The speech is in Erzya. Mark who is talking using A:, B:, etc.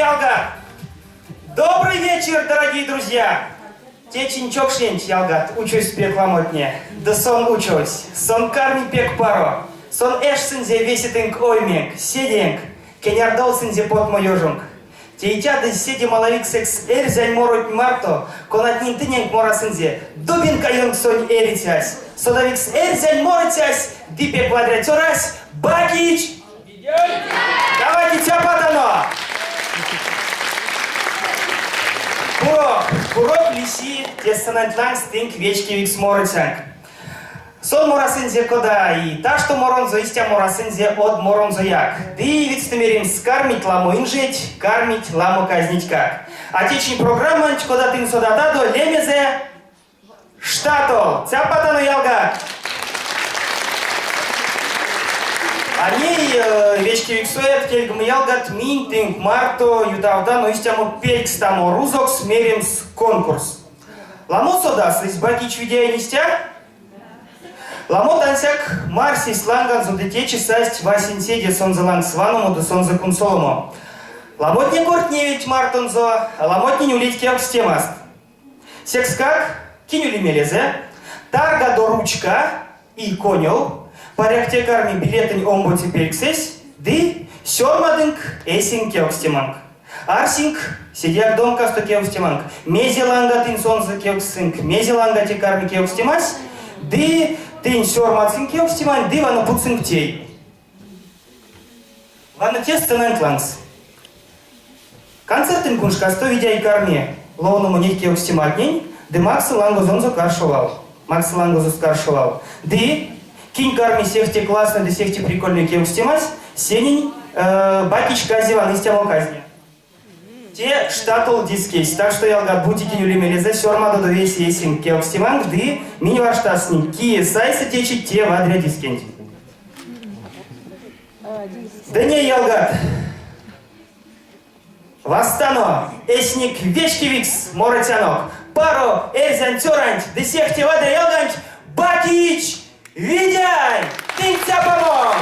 A: ялгат! Добрый вечер, дорогие друзья! Течинь чокшненть, ялгат, учость пек ламотне. Ды сон учось. Сон карми пек паро. Сон эжсынзе весе тынк ойменк, седеенк, кенярдовтсынзе потмо ёжонк. Тейтядызь седе малавиксэкс эрзянь моротнь марто, конатнень тыненк морасынзе Дубинка ёнксонь эрицясь, содавикс эрзянь морыцясь ды пек вадря цёрась Бакич Давайте цяпатано! Курок, курок лиси те сценанть лангс тынк вечкевикс морыцянк. Сон морасынзе кода и ташто моронзо, истя морасынзе од моронзояк. Ды видьстэ меремс, кармить ламо инжеть, кармить ламо казнетькак. А течинь программанть, кода тынь содатадо, лемезэ Штатол! Цяпатано, ялгат! А ней вечкевиксоят кельгме ялгат минь тынк марто ютавтано истямо пелькстамо рузокс меремс конкурс. Ламо содасызь Бакич Видяень истя? Ламот ансяк марсесть ланганзо ды течи састь васенцеде сонзэ лангс ваномо ды сонзэ кунсоломо. Ламотне кортневить мартонзо, а ламотнень улить кевкстемаст. Секскак, кинь ули мелезэ, таргадо ручка и конёв, паряк те карми билетэнь омбоце пельксэсь, ды сёрмадынк эсенк кевкстеманк. Арсинк, седеяк домкасто кевкстеманк, мезе ланга тынь сонзэ кевкстсынк, мезе ланга те карми кевкстемась, ды тынь сёрмадсынк кевкстеманть ды вана путсынк тей. Вана те сценанть лангс. Концертэнь куншкасто Видяй карми ловномо неть кевкстематнень ды максы лангозонзо каршо вал. Максы лангозост каршо вал. Ды кинь карми сехте классной ды сехте прикольной кевкстемась, сенень Бакич кази ван истямо казне. Те штатол дискесь, так что, ялгат, бути кинь ули мелезэ, сёрмадодо весе эсенк кевкстеманк ды минь варштасынек, кие сайсы течи те вадря дискенть. Ды ней, ялгат, вастано эсенек вечкевикс морыцянок, паро эрзянь цёранть ды сехте вадря ялганть Бакич Видяй! Тынк цяпамо!